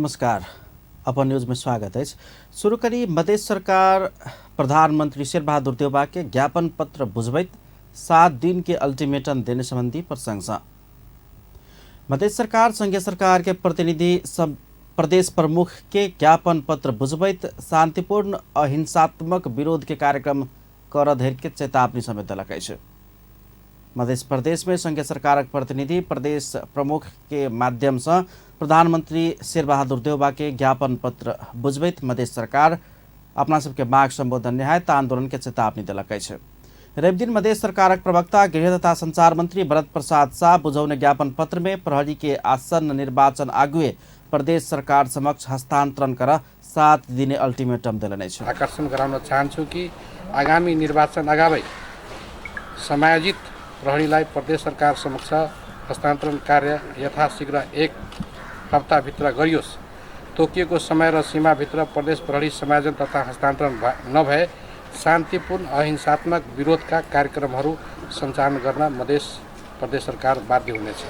नमस्कार, अपन न्यूज में स्वागत अछि। शुरू करी मधेश सरकार प्रधानमंत्री शेरबहादुर देउबा के ज्ञापन पत्र बुझबैत 7 दिन के अल्टीमेटम देने संबंधी प्रसंग। मधेश सरकार संघीय सरकार के प्रतिनिधि सब प्रदेश प्रमुख के ज्ञापन पत्र बुझबैत शांतिपूर्ण अहिंसात्मक विरोध के कार्यक्रम कर धरि के चेतावनी समेत देलक अछि। मध्य प्रदेश में संघीय सरकारक प्रतिनिधि प्रदेश प्रमुख के माध्यम से प्रधानमंत्री शेरबहादुर देउबा के ज्ञापन पत्र बुझबैत मध्य सरकार अपना सबके माग संबोधन निहायत आंदोलन के चेतावनी देलक अछि। रविदिन मध्य सरकारक प्रवक्ता गृह तथा संचार मंत्री भरत प्रसाद शाह बुझौने ज्ञापन पत्र में प्रहरी के आसन्न निर्वाचन आगुए प्रदेश सरकार समक्ष हस्तांतरण कर 7 दिने अल्टीमेटम देलनि अछि। आकर्षण गराउन चाहन्छु कि आगामी निर्वाचन अगावै समायोजित प्रहरीलाई प्रदेश सरकार समक्ष हस्तान्तरण कार्य यथाशीघ्र 1 हप्ताभित्र गरियोस्। तोकिएको समय र सीमाभित्र प्रदेश प्रहरी समायोजन तथा हस्तान्तरण नभए शान्तिपूर्ण अहिंसात्मक विरोधका कार्यक्रमहरू सञ्चालन गर्न मधेस प्रदेश सरकार बाध्य हुनेछ।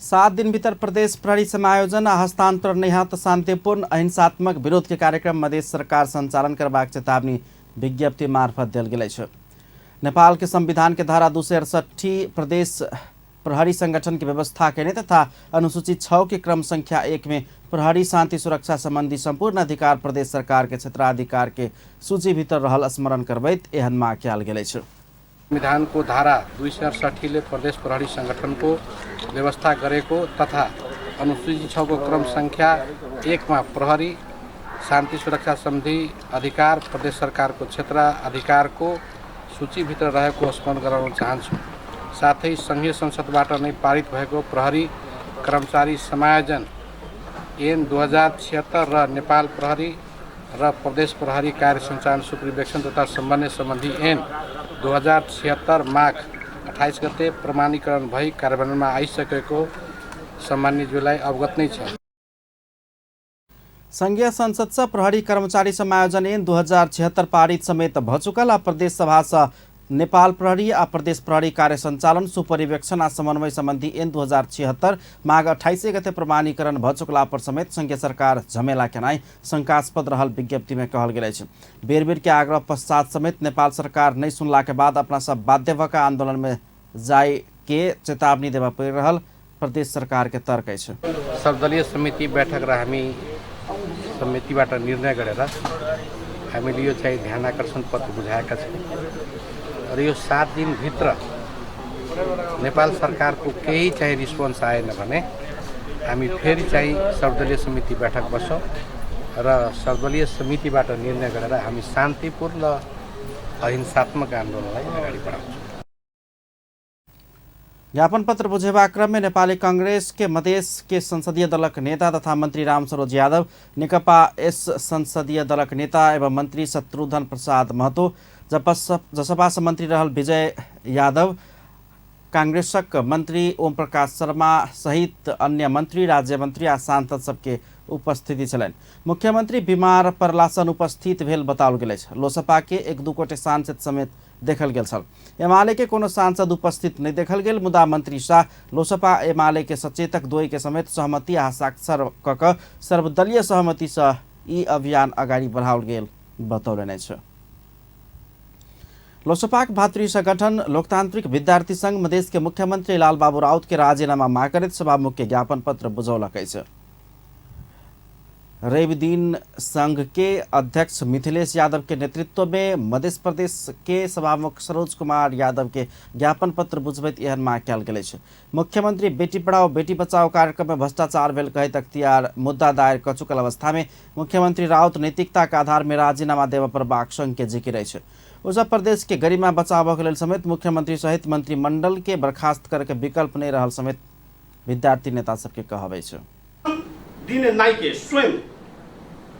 7 दिन भीतर प्रदेश प्रहरी समायोजन आ हस्तान्तरण नहि त शान्तिपूर्ण अहिंसात्मक विरोध के कार्यक्रम मधेश सरकार संचालन करबाक चेतावनी विज्ञप्ति मार्फत देल गेल अछि। नेपाल के संविधान के धारा 268 प्रदेश प्रहरी संगठन के व्यवस्था केने तथा अनुसूची 6 के क्रम संख्या 1 में प्रहरी शांति सुरक्षा संबंधी संपूर्ण अधिकार प्रदेश सरकार के क्षेत्राधिकार के सूची भीतर रहल स्मरण करबैत एहन माग कयल गेल अछि। संविधान को धारा 268 ले प्रदेश प्रहरी संगठन को व्यवस्था गरेको तथा अनुसूची 6 को क्रम संख्या 1 मा प्रहरी शान्ति सुरक्षा सम्बन्धी अधिकार प्रदेश सरकारको क्षेत्राधिकारको सूचीभित्र रहेको स्मरण गराउन चाहन्छु। साथै सङ्घीय संसदबाट नै पारित भएको प्रहरी कर्मचारी समायोजन ऐन 2076 र नेपाल प्रहरी र प्रदेश प्रहरी कार्य सञ्चालन सुपरिवेक्षण तथा समन्वय सम्बन्धी ऐन 2076 माघ 28 गते प्रमाणीकरण भई कार्यान्वयनमा आइसकेको सामान्यज्यूलाई अवगत नै छ। संघीय संसद से प्रहरी कर्मचारी समायोजन ऐन 2076 पारित समेत भ चुकल आ प्रदेश सभा से नेपाल प्रहरी आ प्रदेश प्रहरी कार्य संचालन सुपरिवेक्षण आ समन्वय संबंधी ऐन 2076 माघ 28 गते प्रमाणीकरण भ चुकला पर समेत संघीय सरकार झमेला केनाइ शंकास्पद रहल विज्ञप्ति में कहल गेल अछि। बेर बेर के आग्रह पश्चात समेत नेपाल सरकार नहि सुनला के बाद अपना सब बाध्य भ क आंदोलन में जाय के चेतावनी देबय पड़ि रहल प्रदेश सरकार के तर्क अछि। सर्वदलीय समिति बैठक र हामी समितिबाट निर्णय गरेर हामीले यो चाहिँ ध्यान आकर्षण पत्र बुझाएका छौँ र यो 7 दिनभित्र नेपाल सरकारको केही चाहिँ रिस्पोन्स आएन भने हामी फेरि चाहिँ सर्वदलीय समिति बैठक बस्छौँ र सर्वदलीय समितिबाट निर्णय गरेर हामी शान्तिपूर्ण अहिंसात्मक आन्दोलनलाई अगाडि बढाउँछौँ। ज्ञापन पत्र बुझेबाक क्रम में नेपाली कांग्रेस के मधेस के संसदीय दलक नेता तथा मंत्री रामसरोज यादव, नेकपा एस संसदीय दलक नेता एवं मंत्री शत्रुघ्न प्रसाद महतो, जसपा से मंत्री रहल विजय यादव, कांग्रेसक मंत्री ओम प्रकाश शर्मा सहित अन्य मंत्री, राज्य मंत्री आ सांसद सबके उपस्थिति छलनि। मुख्यमंत्री बीमार पड़लासँ अनुपस्थित भेल बताओल गेल अछि। लोसपा के 1-2 गोटे सांसद समेत देखल गेल छल। एमाले के कोनो सांसद उपस्थित नहि देखल गेल, मुदा मंत्री शाह लोसपा एमाले के सचेतक द्वय के समेत सहमति आ हस्ताक्षर क क सर्वदलीय सहमति सँ ई अभियान अगाडि बढ़ाओल गेल बतौलनि अछि। लोसपाक भातृ संगठन लोकतांत्रिक विद्यार्थी संघ मधेश के मुख्यमंत्री लालबाबू राउत के राजीनामा माग करैत सभामुख के ज्ञापन पत्र बुझौलक अछि। रवि दिन संघ के अध्यक्ष मिथिलेश यादव के नेतृत्व में मध्य प्रदेश के सभामुख सरोज कुमार यादव के ज्ञापन पत्र बुझबैत एहन माग कयल गेल अछि। मुख्यमंत्री बेटी पढ़ाओ बेटी बचाओ कार्यक्रम में भ्रष्टाचार भेल कहैत अख्तियार मुद्दा दायर क चुकल अवस्था में मुख्यमंत्री राउत नैतिकता के आधार में राजीनामा देबय पड़बाक संघ के जिक्र अछि। ओ सब प्रदेश के गरिमा बचाबऽ के लेल समेत मुख्यमंत्री सहित मंत्रिमंडल के बर्खास्त करके विकल्प नहीं रहल समेत विद्यार्थी नेता सबके कहब अछि। दिने नाइके स्वयं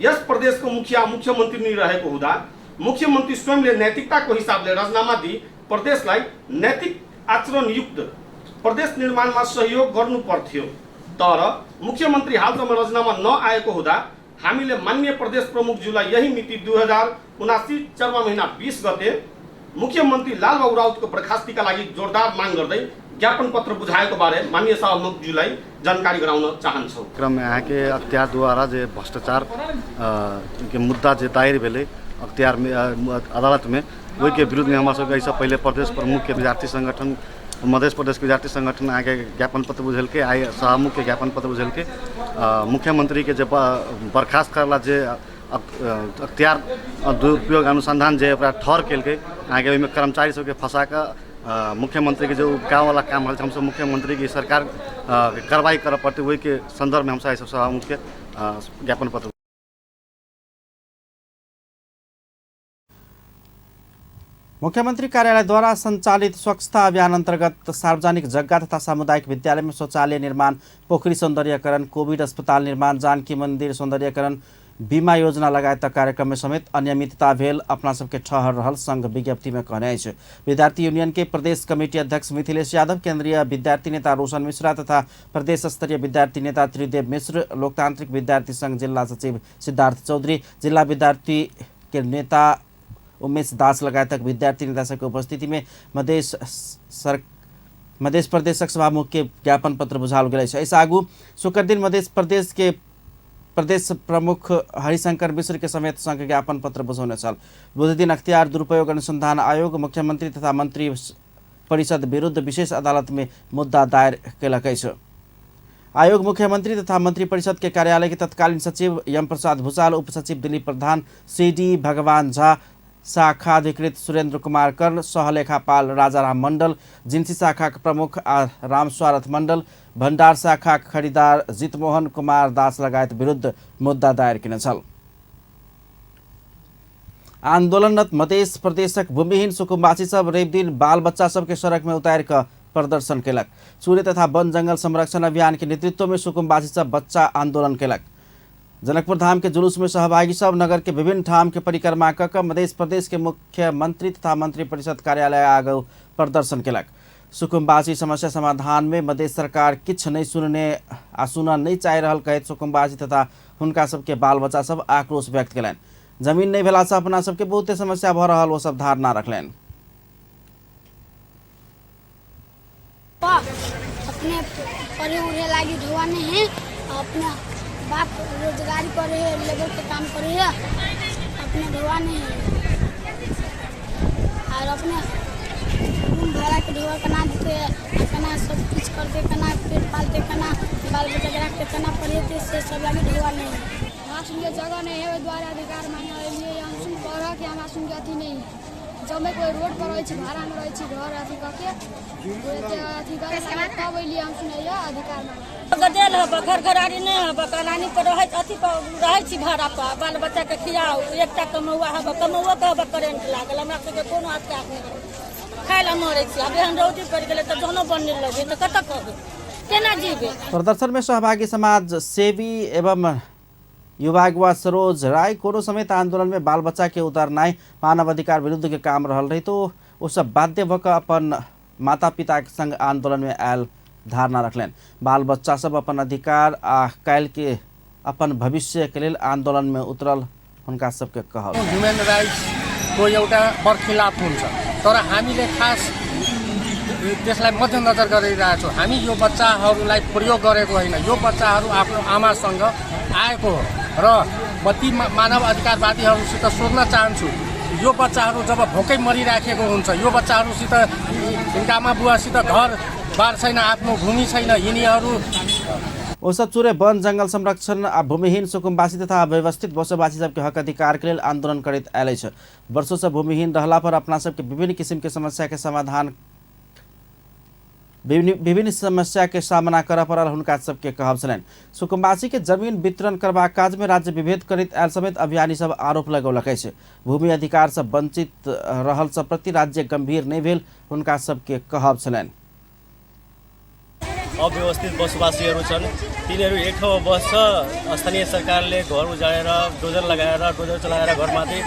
यस प्रदेशको मुखिया मुख्यमन्त्री नै रहेको हुँदा मुख्यमन्त्री स्वयंले नैतिकताको हिसाबले राजीनामा दिई प्रदेशलाई नैतिक आचरणयुक्त प्रदेश निर्माणमा सहयोग गर्नु पर्थ्यो, तर मुख्यमन्त्री हालसम्म राजीनामा नआएको हुँदा हामीले मान्य प्रदेश प्रमुखज्यूलाई यही मिति 2079 चर्वा महिना 20 गते मुख्यमन्त्री लालबाबु राउतको बर्खास्तीका लागि जोरदार माग गर्दै ज्ञापन पत्र बुझाएको बारे माननीय सभामुखज्यूलाई जानकारी गराउन चाहन्छौँ। क्रममे अहाँके अख्तियारद्वारा जे भ्रष्टाचार के मुद्दा जे दायर भेलै अख्तियारमे अदालतमे, ओहिके विरुद्धमे हमरा सबके एहिसँ पहिले प्रदेश प्रमुखके विद्यार्थी संगठन मध्य प्रदेशके विद्यार्थी संगठन अहाँके ज्ञापन पत्र बुझेलकै, आइ सभामुखके ज्ञापन पत्र बुझेलकै। मुख्यमंत्रीके जे बर्खास्त करला जे अख्तियार दुरुपयोग अनुसंधान जे ओकरा ठहर केलकै अहाँके, ओहिमे कर्मचारी सबके फंसा कऽ मुख्यमंत्रीके जे उपकावला काम रहल छै, हमसब मुख्यमंत्रीके सरकार कार्रवाई करऽ पड़तै, ओहिके सन्दर्भमे हमसब एहि सभामुखके ज्ञापन पत्र। मुख्यमंत्री कार्यालय द्वारा संचालित स्वच्छता अभियान अंतर्गत सार्वजनिक जग्गा तथा सामुदायिक विद्यालय में शौचालय निर्माण, पोखरी सौंदर्यकरण, कोविड अस्पताल निर्माण, जानकी मंदिर सौंदर्यकरण, बीमा योजना लगायत कार्यक्रम में समेत अनियमितता भेल अपना सबके ठहर रहल संघ विज्ञप्ति में कहने अछि। विद्यार्थी यूनियन के प्रदेश कमिटी अध्यक्ष मिथिलेश यादव, केंद्रीय विद्यार्थी नेता रोशन मिश्रा तथा प्रदेश स्तरीय विद्यार्थी नेता त्रिदेव मिश्र, लोकतांत्रिक विद्यार्थी संघ जिला सचिव सिद्धार्थ चौधरी, जिला विद्यार्थी के नेता उमेश दास लगायतक विद्यार्थी नेता सबके उपस्थिति में मध्य प्रदेशक सभामुख के ज्ञापन पत्र बुझाओल गेल अछि। एहिसँ आगू शुक्र दिन मध्य प्रदेश के प्रदेश प्रमुख हरिशंकर मिश्र के समेत संघ ज्ञापन पत्र बुझौने छल। बुध दिन अख्तियार दुरुपयोग अनुसंधान आयोग मुख्यमंत्री तथा मंत्री परिषद विरुद्ध विशेष अदालत में मुद्दा दायर केलक अछि। आयोग मुख्यमंत्री तथा मंत्री परिषद के कार्यालय के तत्कालीन सचिव यम प्रसाद भूषाल, उप सचिव दिलीप प्रधान, सी.डी. भगवान झा, शाखा अधिकृत सुरेंद्र कुमार कर्ण, सहलेखापाल राजाराम मंडल, जिन्सी शाखा के प्रमुख आ रामस्वारथ मंडल, भंडार शाखा के खरीदार जितमोहन कुमार दास लगायत विरुद्ध मुद्दा दायर केने छल। आंदोलनरत मध्य प्रदेशक भूमिहीन सुकुम्बासी सब रवि दिन बाल बच्चा सबके सड़क में उतारि कऽ प्रदर्शन केलक। सूर्य तथा वन जंगल संरक्षण अभियान के नेतृत्व में सुकुम्बासी सब बच्चा आंदोलन केलक। जनकपुर धाम के जुलूस में सहभागी सब नगर के विभिन्न ठाम के परिक्रमा कऽ कऽ मध्य प्रदेश के मुख्यमंत्री तथा मंत्री परिषद कार्यालय आगू प्रदर्शन केलक। सुकुम्बासी समस्या समाधान में मध्य सरकार किछु नहीं सुनने आ सुनऽ नहीं चाहि रहल कहैत सुकुम्बासी तथा हुनका सबके बाल बच्चा सब आक्रोश व्यक्त केलनि। जमीन नहीं भेलासँ अपना सबके बहुते समस्या भऽ रहल ओ सब धारणा रखलनि। अपने पढ़े उढ़े लागी ढोआ नहीं है, अपना बाप रोजगारी करे है, लेबर के काम करे है, अपने ढोआ नहीं है और अपने रूम भाड़ा के ढोआ केना देते, केना सब कुछ करते, केना पेट पालते, केना बाल बच्चा के रखते, केना पढ़ेते, से सब लागी ढोआ नहीं है। हमरा सुनके जगह नहीं है, ओहि दुआरे अधिकार मांगे एलियै। हम सुन पढ़ऽ के हमरा सुनके अथी नहीं है, जब कोई रोड पर रहै छी, भाड़ामे रहै छी, घर अथी कऽ के अथी करे तब एलियै हम सुनैया अधिकार मांगे। गदेल हब, घर घरारी नहि हब, कलानी पर रहै अथी पर रहै छी भाड़ा पर, बाल बच्चा के खियाउ, एकटा कमौआ हब, कमौआ के हब करेंट लागल, हमरा सबके कोनो अधिकार नहि है, खाय लए मरै छी। आब एहन रौदी पड़ि गेलै तऽ जनो बन लगै तऽ कतऽ कहबै, केना जीबै। प्रदर्शन में सहभागी समाज सेवी एवं युवा अगुवा सरोज राय कोनो समेत आंदोलन में बाल बच्चा के उतारनाइ मानव अधिकार विरुद्ध के काम रहल रही तो ओ सब बाध्य भऽ कऽ अपन माता पिता के संग आंदोलन में आयल धारणा रखलनि। बाल बच्चा सब अपन अधिकार आ काल्हि के अपन भविष्य के लेल आंदोलन में उतरल हुनका सबके कहल। ह्युमन राइट्स को एउटा बरखिलाफ हुन्छ, तर हामीले खास त्यसलाई मध्यनजर गरिरहेको छौँ। हामी यो बच्चाहरूलाई प्रयोग गरेको होइन, यो बच्चाहरू आफ्नो आमासँग आएको हो र म ती मानव अधिकारवादीहरूसित सोध्न चाहन्छु, यो बच्चाहरू जब भोकै मरिराखेको हुन्छ, यो बच्चाहरूसित यिनका आमा बुवासित घर बार छैन, आफ्नो भूमि छैन, यिनीहरू ओ सब चुरे वन जंगल संरक्षण आ भूमिहीन सुकुम्बासी तथा अव्यवस्थित बसोबासी सबके हक अधिकार के लेल आंदोलन करैत आयल अछि। वर्षों से भूमिहीन रहला पर अपना सबके विभिन्न किसिम के समस्या के समाधान विभिन्न समस्या के सामना करऽ पड़ल हुनका सबके कहब छलनि। सुकुम्बासी के जमीन वितरण करबाक काज में राज्य विभेद करैत आयल समेत अभियानी सब आरोप लगौलक अछि। भूमि अधिकार से वंचित रहल सब प्रति राज्य गंभीर नहीं भेल हुनका सबके कहब छलनि। अव्यवस्थित बसोबासीहरू छन्, तिनीहरू एक ठाउँमा बस्छ, स्थानीय सरकारले घर उजाडेर डोजर लगाएर डोजर चलाएर घरमाथि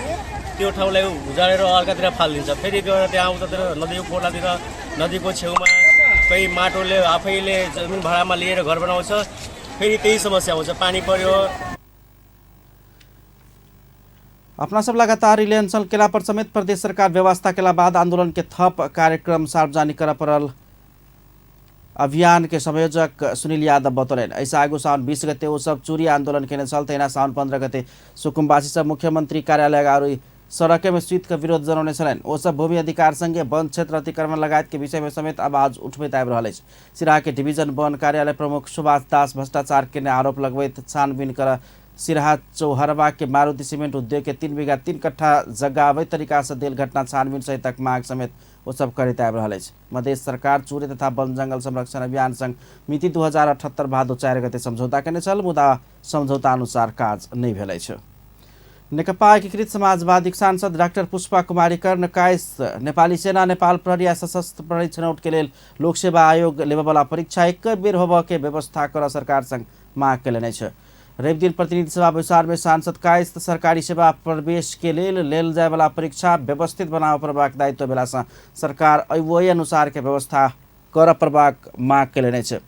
त्यो ठाउँलाई उजाडेर अर्कातिर फालिदिन्छ। फेरि गएर त्यहाँ उतातिर नदीको खोलातिर नदीको छेउमा कोही माटोले आफैले जमिन भाडामा लिएर घर बनाउँछ, फेरि त्यही समस्या हुन्छ, पानी पर्यो। अपना सब लगातार रिले अनशन केला पर समेत प्रदेश सरकार व्यवस्था केला बाद आंदोलन के थप कार्यक्रम सार्वजनिक करऽ पड़ल अभियान के संयोजक सुनील यादव बतौलनि। एहिसँ आगू साउन 20 गते ओ सब चूरी आंदोलन केने छल। तहिना साउन 15 गते सुकुम्बासी सब मुख्यमंत्री कार्यालय अगाडि सड़क में सुति के विरोध जनौने छलनि। ओ सब भूमि अधिकार संगे वन क्षेत्र अतिक्रमण लगायत के विषय में समेत आवाज उठबैत आबि रहल अछि। सिराहा के डिवीजन वन कार्यालय प्रमुख सुभाष दास भ्रष्टाचार के आरोप लगबैत छानबीन कर सिराहा चौहरवा के मारुति सीमेंट उद्योग के 3 बीघा 3 कट्ठा जग्गा अवैध तरीका से देल घटना छानबीन सहितक मांग समेत ओ सब करैत आबि रहल अछि। मधेश सरकार चूरे तथा वन जंगल संरक्षण अभियान संग मिति 2078 भादो 4 गते सम्झौता केने छल, मुदा सम्झौता अनुसार काज नहि भेल अछि। नेकपा एकीकृत समाजवादी सांसद डाक्टर पुष्पा कुमारी कर्ण कायस्थ नेपाली सेना, नेपाल प्रहरी आ सशस्त्र प्रहरी छनौट के लेल लोक सेवा आयोग लेबयवला परीक्षा एक बेर होबय के व्यवस्था कर सरकार संग माग केलनि अछि। रवि दिन प्रतिनिधि सभा बैसार में सांसद कायस्थ सरकारी सेवा प्रवेश के लेल लेल जायवला परीक्षा व्यवस्थित बनाबय पड़बाक दायित्व भेलासँ सरकार ओहि अनुसार के व्यवस्था करय पड़बाक माग केलनि अछि।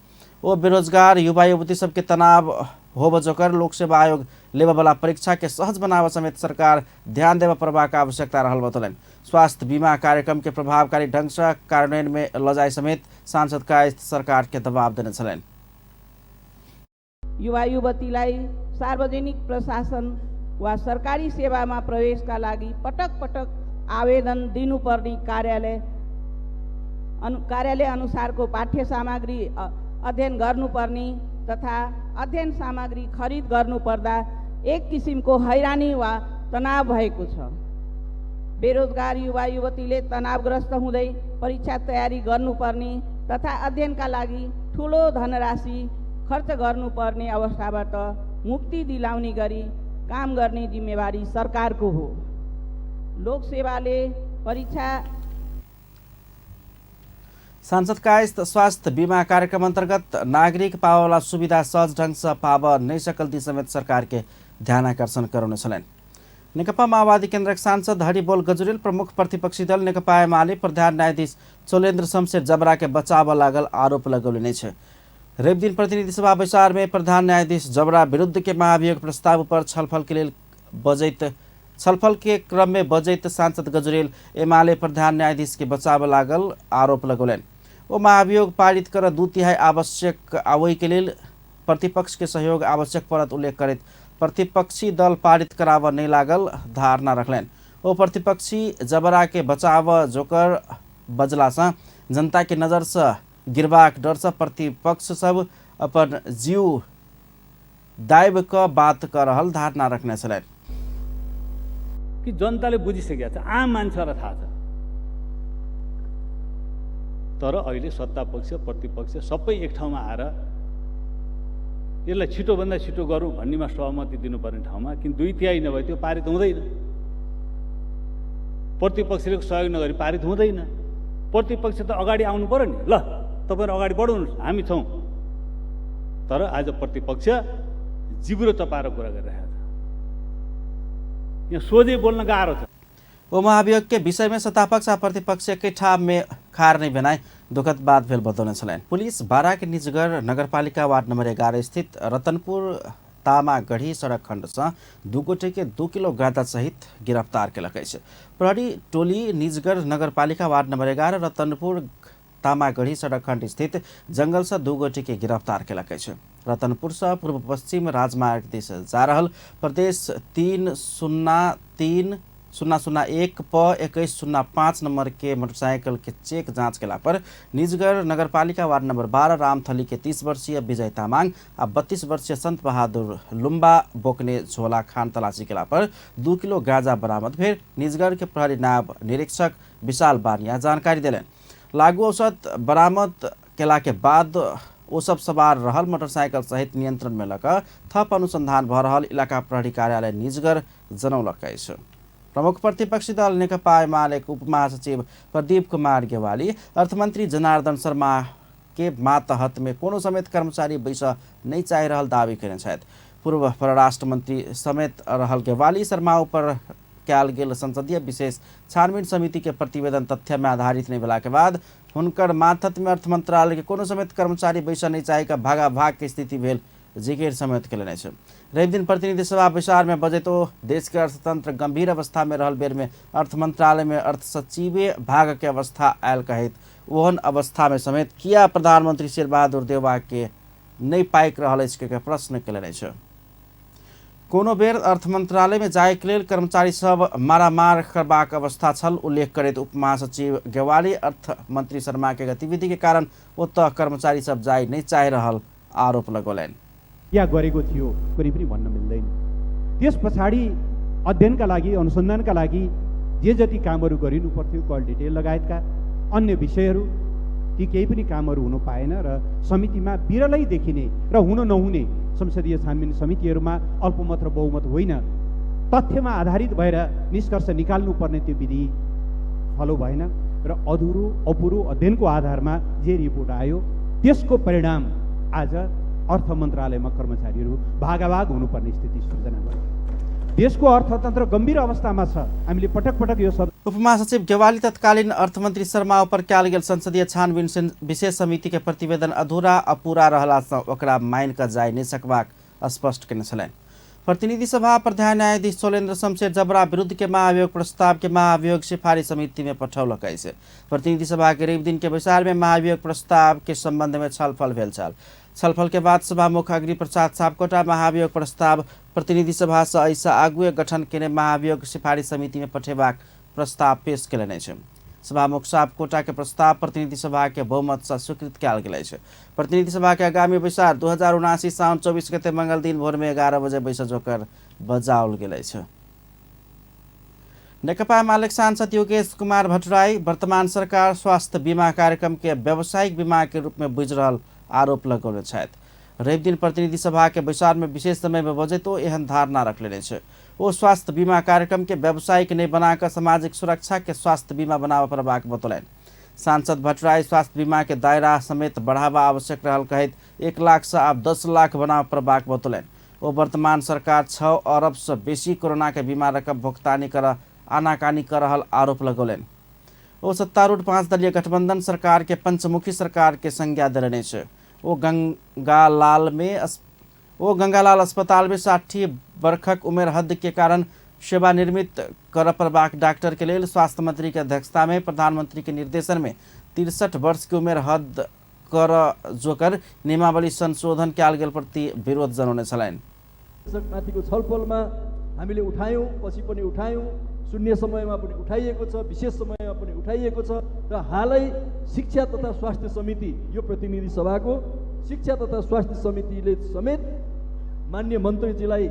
ओ बेरोजगार युवा युवती सबके तनाव होब जोकर लोक सेवा आयोग लेबयवला परीक्षा के सहज बनाबय समेत सरकार ध्यान देबय पड़बाक आवश्यकता रहल बतौलनि। स्वास्थ्य बीमा कार्यक्रम के प्रभावकारी ढंग से कार्यान्वयन में ल जाय समेत सांसद कायस्थ सरकार के दबाव देने छलनि। युवा युवतीलाई सार्वजनिक प्रशासन वा सरकारी सेवामा प्रवेशका लागि पटक पटक आवेदन दिनुपर्ने कार्यालय अनुसारको पाठ्य सामग्री अध्ययन गर्नुपर्ने तथा अध्ययन सामग्री खरिद गर्नुपर्दा एक किसिमको हैरानी वा तनाव भएको छ। बेरोजगार युवा युवतीले तनावग्रस्त हुँदै परीक्षा तयारी गर्नुपर्ने तथा अध्ययनका लागि ठुलो धनराशि खर्च गर्नुपर्ने अवस्थाबाट मुक्ति दिलाउने गरी काम गर्ने जिम्मेवारी सरकारको हो। लोकसेवाले परीक्षा सांसद कायस्थ स्वास्थ्य बीमा कार्यक्रम अंतर्गत नागरिक पावला सुविधा सहज ढंग से पाब नहीं सकल ती समेत सरकार के ध्यान आकर्षण करौने छलनि। नेकपा माओवादी केन्द्रक सांसद हरिबोल गजुरेल प्रमुख प्रतिपक्षी दल नेकपा एमाले प्रधान न्यायाधीश चोलेन्द्र शमशेर जबरा के बचाव लागल आरोप लगौलनि अछि। रवि दिन प्रतिनिधि सभा बैसार में प्रधान न्यायाधीश जबरा विरुद्ध के महाभियोग प्रस्ताव पर छलफल के लेल बजैत छलफल के क्रम में बजैत सांसद गजुरेल एमाले प्रधान न्यायाधीश के बचाव लागल आरोप लगौलनि। ओ महाभियोग पारित कर 2/3 आवश्यक आवै के लेल प्रतिपक्ष के सहयोग आवश्यक परत उल्लेख करैत प्रतिपक्षी दल पारित कराब नहीं लागल धारणा रखलनि। ओ प्रतिपक्षी जबरा के बचाव जोकर बजलासँ जनता के नजर से गिरबाक डर से प्रतिपक्ष सब अपन जीव दाबि क बात कर रहल धारणा रखने छलनि। कि जनताले बुझिसकेको छ, आम मान्छेलाई थाहा छ। तर अहिले सत्ता पक्ष प्रतिपक्ष सबै एक ठाउँमा आएर यसलाई छिटोभन्दा छिटो गरौँ भन्नेमा सहमति दिनुपर्ने ठाउँमा किन 2/3 नभए त्यो पारित हुँदैन। प्रतिपक्षले सहयोग नगरी पारित हुँदैन। प्रतिपक्ष त अगाडि आउनु पर्यो नि, ल तपाईँहरू अगाडि बढाउनुहोस्, हामी छौँ। तर आज प्रतिपक्ष जिब्रो चपाएर कुरा गरिरहेको छ, यहाँ सोझै बोल्न गाह्रो छ। ओ महाभियोग के विषय में सत्तापक्ष आ प्रतिपक्ष एकै ठाम में खार नहीं बनाए दुखद बात भेल बतौने छलनि। पुलिस बारा के निजगढ़ नगरपालिका वार्ड नंबर 11 स्थित रतनपुर तामागढ़ी सड़क खंड से 2 गोटे के 2 किलो गांजा सहित गिरफ्तार केलक अछि। प्रहरी टोली निजगढ़ नगरपालिका वार्ड नंबर 11 रतनपुर तामागढ़ी सड़क खंड स्थित जंगल से 2 गोटे के गिरफ्तार केलक अछि। रतनपुर से पूर्व पश्चिम राजमार्ग दिस जा रहल प्रदेश 303 001 प 2105 नंबर के मोटरसाइकिल के चेक जांच केला पर निजगढ़ नगरपालिका वार्ड नंबर 12 रामथली के 30 वर्षीय विजय तामाङ आ 32 वर्षीय संत बहादुर लुम्बा बोक्ने झोला खान तलासी केला पर 2 किलो गांजा बरामद भेल निजगढ़ के प्रहरी नायब निरीक्षक विशाल बानिया जानकारी देलनि। लागू औषध बरामद केला के बाद ओ सब सवार रहल मोटरसाइकिल सहित नियंत्रण में लक थप अनुसंधान भ रहल इलाका प्रहरी कार्यालय निजगढ़ जनौलक अछि। प्रमुख प्रतिपक्षी दल नेकपा एमाले के उपमहासचिव प्रदीप कुमार गेवाली अर्थमंत्री जनार्दन शर्मा के मातहत में कोनो समेत कर्मचारी बैस नहीं चाहि रहल दावी केने छथि। पूर्व परराष्ट्र मंत्री समेत रहल गेवाली शर्मा ऊपर कयल गेल संसदीय विशेष छानबीन समिति के प्रतिवेदन तथ्य में आधारित नहीं भेला के बाद हुनकर मातहत में अर्थ मंत्रालय के कोनो समेत कर्मचारी बैस नहीं चाहे का भागा भाग के स्थिति भेल जिकिर समेत केलनि अछि। रवि दिन प्रतिनिधि सभा बैसार में बजैतो देश के अर्थतंत्र गंभीर अवस्था में रहल बेर में अर्थ मंत्रालय में अर्थ सचिवे भाग के अवस्था आयल कहैत ओहन अवस्था में समेत किया प्रधानमंत्री शेरबहादुर देउवा के नहि पाकि रहल अछि के प्रश्न केलनि अछि। कोनो बेर अर्थ मंत्रालय में जाय के लेल कर्मचारी सब मारामार करबाक अवस्था छल उल्लेख करैत उप महासचिव गेवाली अर्थ मंत्री शर्मा के गतिविधि के कारण ओतऽ कर्मचारी सब जाय नहि चाहि रहल आरोप लगौलनि। या गरेको थियो कुनै पनि भन्न मिल्दैन। त्यस पछाडि अध्ययनका लागि अनुसन्धानका लागि जे जति कामहरू गरिनु पर्थ्यो कल डिटेल लगायतका अन्य विषयहरू ती केही पनि कामहरू हुन पाएन र समितिमा विरलै देखिने र हुन नहुने संसदीय छानबिन समितिहरूमा अल्पमत र बहुमत होइन, तथ्यमा आधारित भएर निष्कर्ष निकाल्नुपर्ने त्यो विधि फलो भएन र अधुरो अपुरो अध्ययनको आधारमा जे रिपोर्ट आयो त्यसको परिणाम आज अर्थ मन्त्रालयमा कर्मचारीहरू भागाभाग हुनुपर्ने स्थिति सृजना भयो। देशको अर्थतन्त्र गम्भीर अवस्थामा छ। हामीले पटक पटक यो शब्द उपमहासचिव गेवाली तत्कालीन अर्थमन्त्री शर्मा उपर कयल गेल संसदीय छानबिन विशेष समिति के प्रतिवेदन अधूरा अपूरा रहला सँ ओकरा मानि कऽ जाय नहि सकबाक स्पष्ट केने छलनि। प्रतिनिधि सभा प्रधान न्यायाधीश शैलेन्द्र शमशेर जबरा विरुद्ध के महाभियोग प्रस्ताव के महाभियोग सिफारिश समिति में पठौलक अछि। प्रतिनिधि सभा के रवि दिन के बैसार में महाभियोग प्रस्ताव के संबंध में छलफल भेल छल। छलफल के बाद सभामुख अग्नि प्रसाद सापकोटा महाभियोग प्रस्ताव प्रतिनिधि सभा से एहिसँ आगुए गठन केने महाभियोग सिफारिश समिति में पठेबाक प्रस्ताव पेश केलनि अछि। सभामुख सापकोटा के प्रस्ताव प्रतिनिधि सभा के बहुमत से स्वीकृत कयल गेल अछि। प्रतिनिधि सभा के आगामी बैसार 2079 साउन 24 गते मंगल दिन भोर में 11 बजे बैसक जोकर बजाओल गेल अछि। नेकपा एमाले सांसद योगेश कुमार भट्टराई वर्तमान सरकार स्वास्थ्य बीमा कार्यक्रम के व्यावसायिक बीमा के रूप में बुझि रहल आरोप लगौने छथि। रवि दिन प्रतिनिधि सभा के बैसार में विशेष समय में बजैत ओ एहन धारणा रखलेने अछि। ओ स्वास्थ्य बीमा कार्यक्रम के व्यावसायिक नहि बनाकर सामाजिक सुरक्षा के स्वास्थ्य बीमा बनाबऽ पड़बाक बतौलनि। सांसद भट्टराई स्वास्थ्य बीमा के दायरा समेत बढ़ावा आवश्यक रहल कहैत 1 लाख से आब 10 लाख बनाबऽ पड़बाक बतौलनि। ओ वर्तमान सरकार 6 अरब से बेसी कोरोना के बीमा रकम भुगतानी कर आनाकानी कर रहल आरोप लगौलनि। ओ सत्तारूढ़ 5 दलीय गठबंधन सरकार के पंचमुखी सरकार के संज्ञा देलनि अछि। ओ गंगालाल अस्पताल में 60 वर्षक उमेर हद के कारण सेवानिवृत्त कर पड़बाक डॉक्टर के लेल स्वास्थ्य मंत्री के अध्यक्षता में प्रधानमंत्री के निर्देशन में 63 वर्ष के उमेर हद कर जोकर नियमावली संशोधन कयल गेल प्रति विरोध जनौने छलनि। माथिको छलफलमा हामीले उठायौँ, पछि पनि उठायौँ, शून्य समयमा पनि उठाइएको छ, विशेष समयमा पनि उठाइएको छ र हालै शिक्षा तथा स्वास्थ्य समिति यो प्रतिनिधि सभाको शिक्षा तथा स्वास्थ्य समितिले समेत मान्य मन्त्रीजीलाई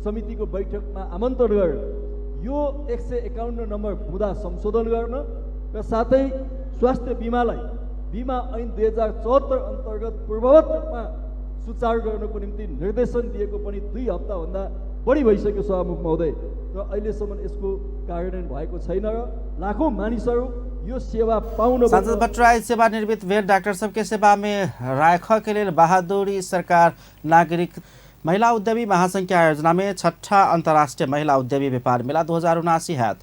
समितिको बैठकमा आमन्त्रण गरेर यो 151 नम्बर बुँदा संशोधन गर्न र साथै स्वास्थ्य बिमालाई बिमा ऐन 2074 अन्तर्गत पूर्ववत रूपमा सुचारू गर्नको निम्ति निर्देशन दिएको पनि 2 हप्ताभन्दा बढी भइसक्यो सभामुख महोदय, र अहिलेसम्म यसको कार्यान्वयन भएको छैन र लाखौँ मानिसहरू यो सेवा पाउन। सांसद भट्टराई सेवानिवृत्त भेल डॉक्टर सबके सेवा में राख के लेल बहादुरी सरकार नागरिक महिला उद्यमी महासंघ के आयोजना में छठा अंतर्राष्ट्रीय महिला उद्यमी व्यापार मेला 2079 हैत।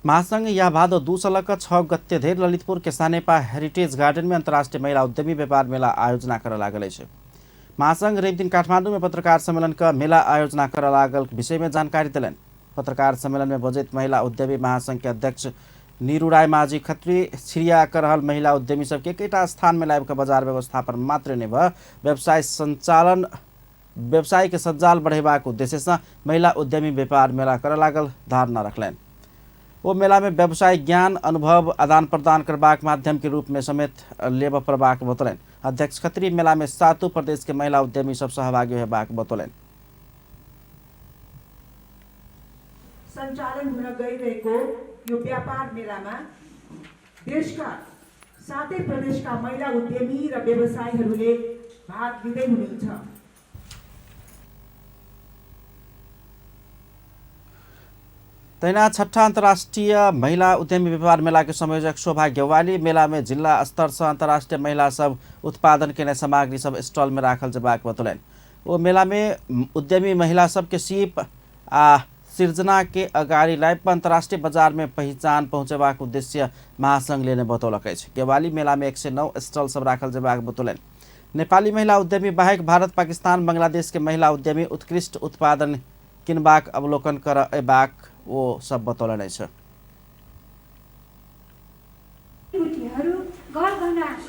महासंघ यह भादो 2 से लग 6 गते धरि ललितपुर के सानेपा हेरिटेज गार्डन में अंतर्राष्ट्रीय महिला उद्यमी व्यापार मेला आयोजना कर लागल अछि। महासंघ रवि दिन काठमांडू में पत्रकार सम्मेलन का मेला आयोजना कर लागल विषय में जानकारी दिलनि। पत्रकार सम्मेलन में बजैत महिला उद्यमी महासंघ के अध्यक्ष नीरू राय माझी खत्री छिरिया कर रहल महिला उद्यमी सबके कईटा स्थान में लाबि कऽ बाजार व्यवस्थापन मात्र नहि भऽ व्यवसाय संचालन व्यवसाय के सञ्जाल बढ़ेबाक उद्देश्यसँ महिला उद्यमी व्यापार मेला करऽ लागल धारणा रखलनि। ओ मेला में व्यवसाय ज्ञान अनुभव आदान प्रदान करबाक माध्यम के रूप में समेत लेबऽ पड़बाक बतौलनि। अध्यक्ष खत्री मेला में 7 प्रदेश के महिला उद्यमी सब सहभागी हेबाक बतौलनि। सञ्चालन हुन गइरहेको यो व्यापार मेलामा देशका 7 प्रदेशका महिला उद्यमी र व्यवसायीहरूले भाग लिँदै हुनुहुन्छ। तहिना छठा अंतर्राष्ट्रीय महिला उद्यमी व्यापार मेला के संयोजक शोभा गेवाली मेला में जिला स्तर से अंतर्राष्ट्रीय महिला सब उत्पादन केने सामग्री सब स्टॉल में राखल जेबाक बतौलनि। ओ मेला में उद्यमी महिला सबके सीप आ सृजना के अगाडि लाबि अंतर्राष्ट्रीय बाजार में पहिचान पहुँचेबाक उद्देश्य महासंघ लेने बतौलक अछि। गेवाली मेला में 109 स्टॉल सब राखल जेबाक बतौलनि। नेपाली महिला उद्यमी बाहेक भारत, पाकिस्तान, बांग्लादेश के महिला उद्यमी उत्कृष्ट उत्पादन किनबाक अवलोकन कर अयबाक ओ सब बतौलनि अछि।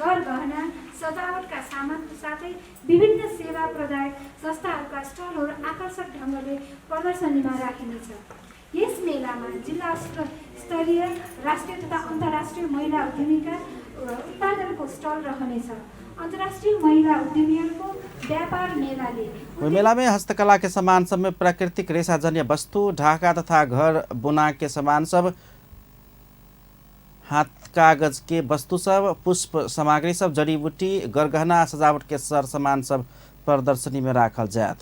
गरगहना, सजावटका सामान साथै विभिन्न सेवा प्रदायक संस्थाहरूका स्टलहरू आकर्षक ढङ्गले प्रदर्शनीमा राखिनेछ। यस मेलामा जिल्ला स्तरीय, राष्ट्रिय तथा अन्तर्राष्ट्रिय महिला उद्यमीका उत्पादनको स्टल रहनेछ। अन्तर्राष्ट्रिय महिला उद्यमीहरूको व्यापार मेलाले मेला में हस्तकला के सामान सब में प्राकृतिक रेशाजन्य वस्तु, ढाका तथा घर बुना के सामान सब, हाथ कागज के वस्तु सब, पुष्प सामग्री सब, जड़ी बूटी, गरगहना, सजावट के सर सामान सब प्रदर्शनी में राखल जायत।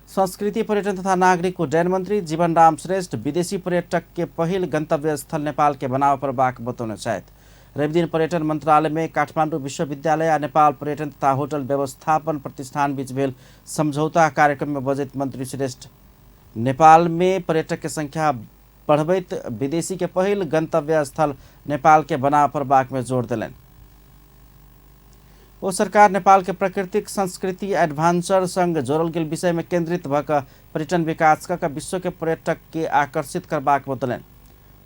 संस्कृति, पर्यटन तथा नागरिक उड्डयन मंत्री जीवन राम श्रेष्ठ विदेशी पर्यटक के पहिल गंतव्य स्थल नेपाल के बनाव परबाक बतौने छथि। रविदिन पर्यटन मंत्रालय में काठमांडू विश्वविद्यालय आ नेपाल पर्यटन तथा होटल व्यवस्थापन प्रतिष्ठान बीच भेल समझौता कार्यक्रम में बजैत मंत्री श्रेष्ठ नेपाल में पर्यटक के संख्या बढ़बैत विदेशी के पहिल गंतव्य स्थल नेपाल के बनाव परबाक में जोर देलनि। ओ सरकार नेपाल के प्राकृतिक संस्कृति एडवेंचर संग जोड़ल गेल विषय में केंद्रित भऽ कऽ पर्यटन विकास कऽ विश्व के पर्यटक के आकर्षित करबाक बतौलनि।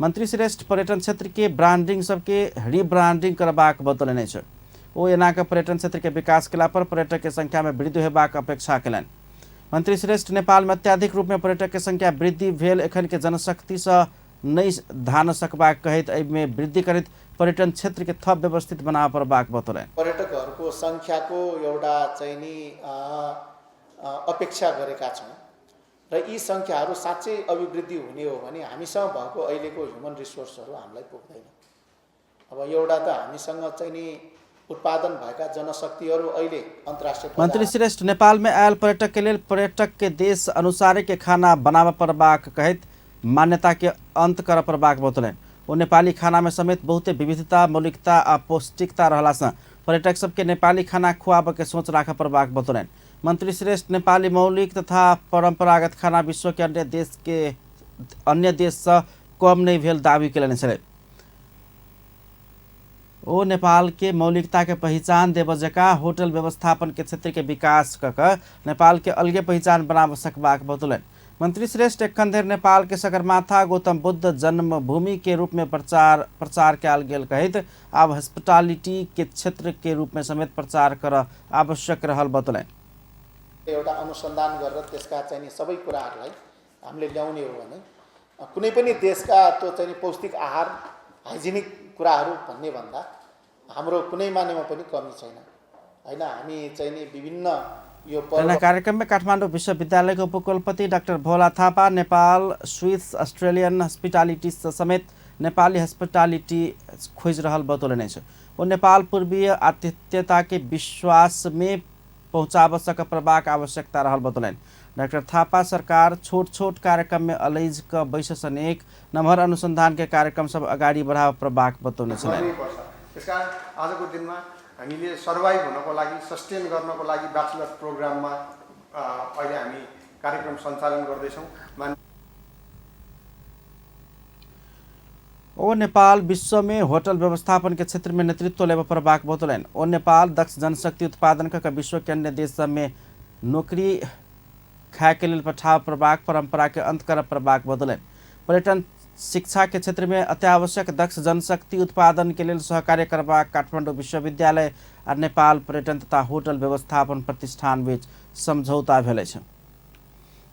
मंत्री श्रेष्ठ पर्यटन क्षेत्र के ब्रांडिंग सबके रीब्रांडिंग करबाक बतौलनि अछि। ओ एना के पर्यटन क्षेत्र के विकास केला पर पर्यटक के संख्या में वृद्धि होयबाक अपेक्षा केलनि। मंत्री श्रेष्ठ नेपाल में अत्याधिक रूप में पर्यटक के संख्या वृद्धि भेल एखन के जनशक्ति से नहि धान सकबाक कहैत एहिमे वृद्धि करैत पर्यटन क्षेत्र के थप व्यवस्थित बनाव परबाक बतौलनि। पर्यटकहरूको संख्याको एउटा चाहिँ नि अपेक्षा गरेका छौँ र यी संख्याहरू साँच्चै अभिवृद्धि हुने हो भने हामीसँग भएको अहिलेको ह्युमन रिसोर्सहरू हामीलाई पुग्दैन। अब एउटा त हामीसँग चाहिँ नि उत्पादन भएका जनशक्तिहरू अहिले अन्तर्राष्ट्रिय। मंत्री श्रेष्ठ नेपाल में आयल पर्यटक के लेल पर्यटक के देश अनुसार के खाना बनाव परबाक कहैत मान्यता के अंत कर परबाक बतौलनि। ओ नेपाली खाना में समेत बहुते विविधता, मौलिकता आ पौष्टिकता रहला से पर्यटक सबके नेपाली खाना खुआबऽ के सोच राखऽ परबाक बतौलनि। मंत्री श्रेष्ठ नेपाली मौलिक तथा परंपरागत खाना विश्व के अन्य देश से कम नहीं भेल दावी केलनि छलै। ओ नेपाल के मौलिकता के पहिचान देबऽ जकाँ होटल व्यवस्थापन के क्षेत्र के विकास कऽ कऽ नेपाल के अलगे पहिचान बनाबऽ सकबाक बतौलनि। मंत्री श्रेष्ठ एखन धरि नेपाल के सगरमाथा गौतम बुद्ध जन्मभूमि के रूप में प्रचार कयल गेल कहैत आब हॉस्पिटैलिटी के क्षेत्र के रूप में समेत प्रचार करऽ आवश्यक रहल बतौलनि। एउटा अनुसन्धान गरेर त्यसका चाहिँ नि सबै कुराहरूलाई हामीले ल्याउने हो भने कुनै पनि देशका त्यो चाहिँ पौष्टिक आहार, हाइजेनिक कुराहरू भन्ने भन्दा हाम्रो कुनै मानेमा पनि कमी छैन, हैन। हामी चाहिँ नि विभिन्न यो कार्यक्रम में काठमाडौँ विश्वविद्यालयको उपकुलपति doctor Bhola Thapa, Nepal Swiss Australian hospitality समेत नेपाली हॉस्पिटैलिटी खोजि रहल बतौलनि अछि। ओ नेपाल पूर्वीय आतिथ्यता के विश्वास में पहुँचाबऽ सक परबाक आवश्यकता रहल बतौलनि। डाक्टर थापा सरकार छोट छोट कार्यक्रम में अलैझ कऽ बैस अनेक नमहर अनुसंधान के कार्यक्रम सब अगाडि बढ़ाव परबाक बतौने छलनि। त्यसकारण आजको दिनमा हामीले सर्भाइभ हुनको लागि, सस्टेन गर्नको लागि ब्याचलर प्रोग्राममा अहिले हामी कार्यक्रम सञ्चालन गर्दैछौँ। ओ नेपाल विश्व में होटल व्यवस्थापन के क्षेत्र में नेतृत्व लेबऽ परबाक बतौलनि। ओ नेपाल दक्ष जनशक्ति उत्पादन कऽ विश्व के अन्य देश सब में नौकरी खाय के लेल पठाब परबाक परंपरा के अंत करऽ परबाक बतौलनि। पर्यटन शिक्षा के क्षेत्र में अत्यावश्यक दक्ष जनशक्ति उत्पादन के लेल सहकार्य करबाक काठमाडौँ विश्वविद्यालय आ नेपाल पर्यटन तथा होटल व्यवस्थापन प्रतिष्ठान बीच समझौता भेल अछि।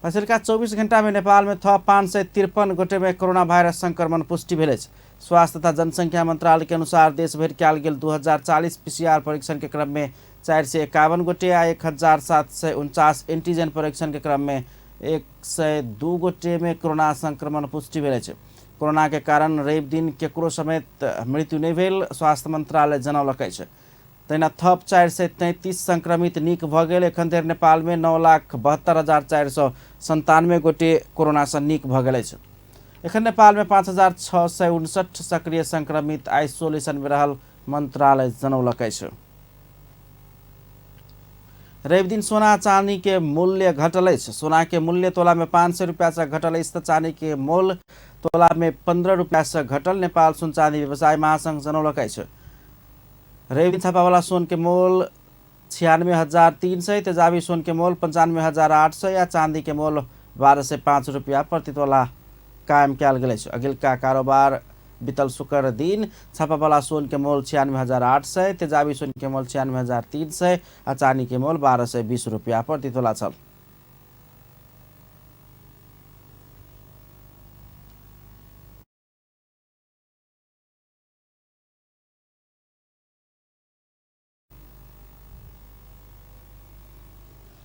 पछिलका 24 घंटा में नेपाल में थप 553 गोटे में कोरोना वायरस संक्रमण पुष्टि भेल अछि। स्वास्थ्य तथा जनसंख्या मंत्रालय के अनुसार देशभरि कयल गेल 2040 पीसीआर परीक्षण के क्रम में 451 गोटे आ 1749 एंटीजन परीक्षण के क्रम में 102 गोटे में कोरोना संक्रमण पुष्टि भेल अछि। कोरोना के कारण रवि दिन केकरो समेत मृत्यु नहि भेल स्वास्थ्य मंत्रालय जनौलक अछि। तहिना थप 433 संक्रमित नीक भऽ गेल। एखन धरि नेपाल में 9,72,497 गोटे कोरोना से नीक भऽ गेल अछि। एखन नेपाल में 5,659 सक्रिय संक्रमित आइसोलेशन में रहल मंत्रालय जनौलक अछि। रवि दिन सोना चांदी के मूल्य घटल अछि। सोना के मूल्य तोला में 500 रुपया से घटल अछि त चांदी के मोल तोला में 15 रुपया से घटल नेपाल सुन चांदी व्यवसाय महासंघ जनौलक अछि। रवि दिन छापावाला सोन के मोल 96,300, तेजाबी सोन के मोल 95,800 या चांदी के मोल 1205 रुपया प्रति तोला कायम कयल गेल अछि। अगिलका कारोबार बीतल शुक्र दिन छापावाला सोन के मोल 96,800, तेजाबी सोन के मोल 96,300 आ चानी के मोल 1,220 रुपया प्रति तोला छल।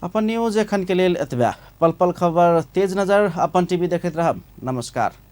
अपन न्यूज एखन के लेल एतबे। पल पल खबर तेज नजर अपन टीवी देखैत रहब। नमस्कार।